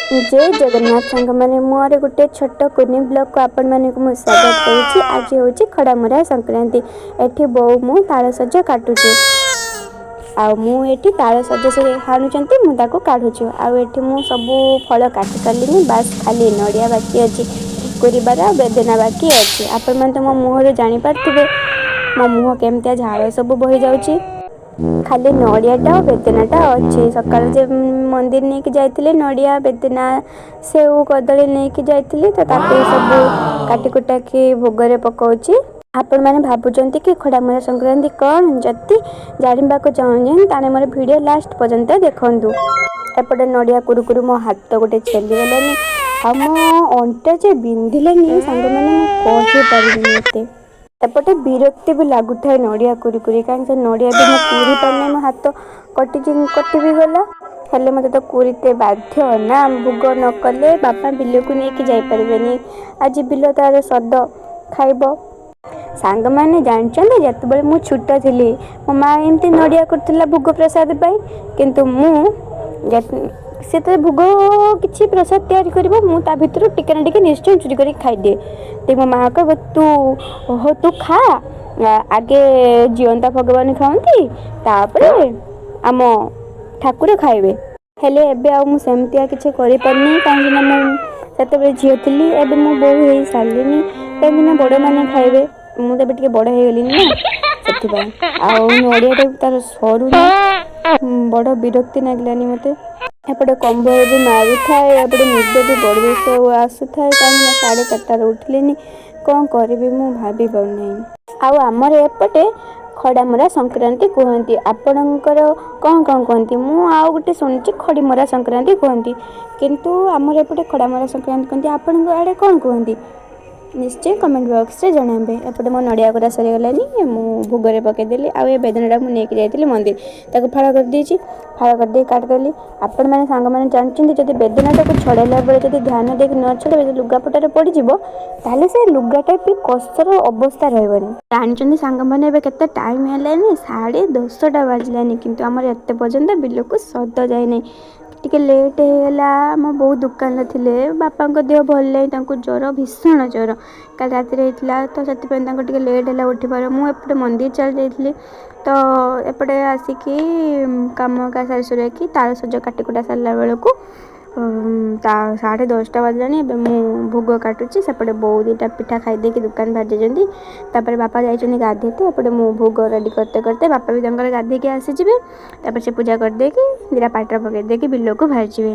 ଜୟ ଜଗନ୍ନାଥ ସାଙ୍ଗମାନେ, ମୋର ଗୋଟେ ଛୋଟ କୁନି ବ୍ଲଗ୍କୁ ଆପଣମାନଙ୍କୁ ମୁଁ ସ୍ୱାଗତ କରୁଛି। ଆଜି ହେଉଛି ଖଡ଼ାମରା ସଂକ୍ରାନ୍ତି। ଏଠି ବୋଉ ମୁଁ ତାଳସଜ କାଟୁଛୁ, ଆଉ ମୁଁ ଏଠି ତାଳସଜ ସେ ହାଣୁଛନ୍ତି, ମୁଁ ତାକୁ କାଢ଼ୁଛୁ। ଆଉ ଏଠି ମୁଁ ସବୁ ଫଳ କାଟି ସାରିଲିନି, ବାସ୍ ଖାଲି ନଡ଼ିଆ ବାକି ଅଛି କରିବାର ଆଉ ବେଦନା ବାକି ଅଛି। ଆପଣମାନେ ତ ମୋ ମୁହଁରୁ ଜାଣିପାରୁଥିବେ ମୋ ମୁହଁ କେମିତିଆ, ଝାଳ ସବୁ ବହିଯାଉଛି। ଖାଲି ନଡ଼ିଆଟା ଆଉ ବେଦନାଟା ଅଛି। ସକାଳୁ ଯେ ମନ୍ଦିର ନେଇକି ଯାଇଥିଲି, ନଡ଼ିଆ, ବେଦନା, ସେଉ, କଦଳୀ ନେଇକି ଯାଇଥିଲି, ତ ତାକୁ ସବୁ କାଟି କୁଟାକି ଭୋଗରେ ପକାଉଛି। ଆପଣମାନେ ଭାବୁଛନ୍ତି କି ଖଡ଼ାମରା ସଂକ୍ରାନ୍ତି କ'ଣ? ଯଦି ଜାଣିବାକୁ ଚାହୁଁଛନ୍ତି, ତାହେଲେ ମୋର ଭିଡ଼ିଓ ଲାଷ୍ଟ ପର୍ଯ୍ୟନ୍ତ ଦେଖନ୍ତୁ। ଏପଟେ ନଡ଼ିଆ କୁରୁ କୁରୁ ମୋ ହାତ ଗୋଟେ ଛେଲିଗଲାନି ଆଉ ମୋ ଅଣ୍ଟା ଯେ ବିନ୍ଧିଲାନି ସାଙ୍ଗମାନେ, ମୁଁ କହିପାରିବିନି ଏତେ। ଏପଟେ ବିରକ୍ତି ବି ଲାଗୁଥାଏ ନଡ଼ିଆ କୁରି କୁରି, କାହିଁକି ସେ ନଡ଼ିଆ ବି ମୁଁ କୁରି ପାରୁନି, ମୋ ହାତ କଟି କଟି ବି ଗଲା। ହେଲେ ମୋତେ ତ କୁରିତେ ବାଧ୍ୟ ନା, ଭୋଗ ନ କଲେ ବାପା ବିଲକୁ ନେଇକି ଯାଇପାରିବେନି। ଆଜି ବିଲ ତାର ସଦ ଖାଇବ। ସାଙ୍ଗମାନେ ଜାଣିଛନ୍ତି, ଯେତେବେଳେ ମୁଁ ଛୋଟ ଥିଲି, ମୋ ମା ଏମିତି ନଡ଼ିଆ କରୁଥିଲା ଭୋଗ ପ୍ରସାଦ ପାଇଁ। କିନ୍ତୁ ମୁଁ ସେ ତ ଭୋଗ କିଛି ପ୍ରସାଦ ତିଆରି କରିବ, ମୁଁ ତା ଭିତରୁ ଟିକେ ନା ଟିକେ ନିଶ୍ଚୟ ଚୋରି କରିକି ଖାଇଦିଏ। ତ ମୋ ମା କହିବ, ତୁ ହଉ ତୁ ଖା, ଆଗେ ଜିଅନ୍ତା ଭଗବାନ ଖାଆନ୍ତି, ତାପରେ ଆମ ଠାକୁର ଖାଇବେ। ହେଲେ ଏବେ ଆଉ ମୁଁ ସେମିତିଆ କିଛି କରିପାରୁନି, କାହିଁକିନା ମୁଁ ସେତେବେଳେ ଝିଅ ଥିଲି, ଏବେ ମୁଁ ବୋହୂ ହେଇସାରିଲିନି। କାହିଁକିନା ବଡ଼ମାନେ ଖାଇବେ, ମୁଁ ତ ଏବେ ଟିକେ ବଡ଼ ହେଇଗଲିଣି ନା, ସେଥିପାଇଁ। ଆଉ ନଡ଼ିଆଟା ବି ତାର ସରୁନି, ବଡ଼ ବିରକ୍ତି ଲାଗିଲାନି ମୋତେ। ଏପଟେ କମ୍ବଳ ବି ମାରୁଥାଏ, ଏପଟେ ନିଦ ବି ବଡ଼ ଜୋରସେ ଆସୁଥାଏ, କାହିଁକିନା 4:30ରେ ଉଠିଲିନି। କ'ଣ କରିବି ମୁଁ ଭାବି ପାରୁନାହିଁ। ଆଉ ଆମର ଏପଟେ ଖଡ଼ାମରା ସଂକ୍ରାନ୍ତି କୁହନ୍ତି। ଆପଣଙ୍କର କ'ଣ କ'ଣ କୁହନ୍ତି? ମୁଁ ଆଉ ଗୋଟେ ଶୁଣିଛି ଖଡ଼ିମରା ସଂକ୍ରାନ୍ତି କୁହନ୍ତି, କିନ୍ତୁ ଆମର ଏପଟେ ଖଡ଼ାମରା ସଂକ୍ରାନ୍ତି କୁହନ୍ତି। ଆପଣଙ୍କ ଆଡ଼େ କ'ଣ କୁହନ୍ତି, ନିଶ୍ଚୟ କମେଣ୍ଟ ବକ୍ସରେ ଜଣାଇବେ। ଏପଟେ ମୋ ନଡ଼ିଆ କୋରା ସରିଗଲାନି, ମୁଁ ଭୋଗରେ ପକାଇଦେଲି। ଆଉ ଏ ବେଦନାଟା ମୁଁ ନେଇକି ଯାଇଥିଲି ମନ୍ଦିର, ତାକୁ ଫାଳ କରିଦେଇଛି, ଫାଳ କରିଦେଇ କାଟିଦେଲି। ଆପଣମାନେ ସାଙ୍ଗମାନେ ଜାଣିଛନ୍ତି, ଯଦି ବେଦନାଟାକୁ ଛଡ଼େଇଲା ବେଳେ ଯଦି ଧ୍ୟାନ ଦେଇକି ନ ଛଡ଼େଇବେ, ଯଦି ଲୁଗାପଟାରେ ପଡ଼ିଯିବ, ତାହେଲେ ସେ ଲୁଗାଟା ବି କଷର ଅବସ୍ଥା ରହିବନି। ଜାଣିଛନ୍ତି ସାଙ୍ଗମାନେ, ଏବେ କେତେ ଟାଇମ୍ ହେଲାନି? 10:30 ବାଜିଲାନି, କିନ୍ତୁ ଆମର ଏତେ ପର୍ଯ୍ୟନ୍ତ ବିଲକୁ ସଦ ଯାଇନାହିଁ। ଟିକେ ଲେଟ୍ ହେଇଗଲା। ଆମ ବୋଉ ଦୋକାନରେ ଥିଲେ, ବାପାଙ୍କ ଦେହ ଭଲ ନାହିଁ, ତାଙ୍କୁ ଜ୍ୱର, ଭୀଷଣ ଜ୍ୱର କାଲି ରାତିରେ ହେଇଥିଲା, ତ ସେଥିପାଇଁ ତାଙ୍କୁ ଟିକେ ଲେଟ୍ ହେଲା ଉଠିବାର। ମୁଁ ଏପଟେ ମନ୍ଦିର ଚାଲି ଯାଇଥିଲି, ତ ଏପଟେ ଆସିକି କାମ ସାରି ସୁରାକି ତାଳସଜ କାଟି କୁଟା ସାରିଲା ବେଳକୁ ତା 10:30 ବାଜିଲାଣି। ଏବେ ମୁଁ ଭୋଗ କାଟୁଛି। ସେପଟେ ବୋଉ ଦୁଇଟା ପିଠା ଖାଇଦେଇକି ଦୋକାନ ବାହାରି ଯାଇଛନ୍ତି। ତାପରେ ବାପା ଯାଇଛନ୍ତି ଗାଧେଇତେ। ଏପଟେ ମୁଁ ଭୋଗ ରେଡ଼ି କରତେ କରତେ ବାପା ବି ତାଙ୍କର ଗାଧେଇକି ଆସିଯିବେ। ତାପରେ ସେ ପୂଜା କରିଦେଇକି ଦୁଇଟା ପାଟିରେ ପକାଇ ଦେଇକି ବିଲକୁ ବାହାରିଯିବେ।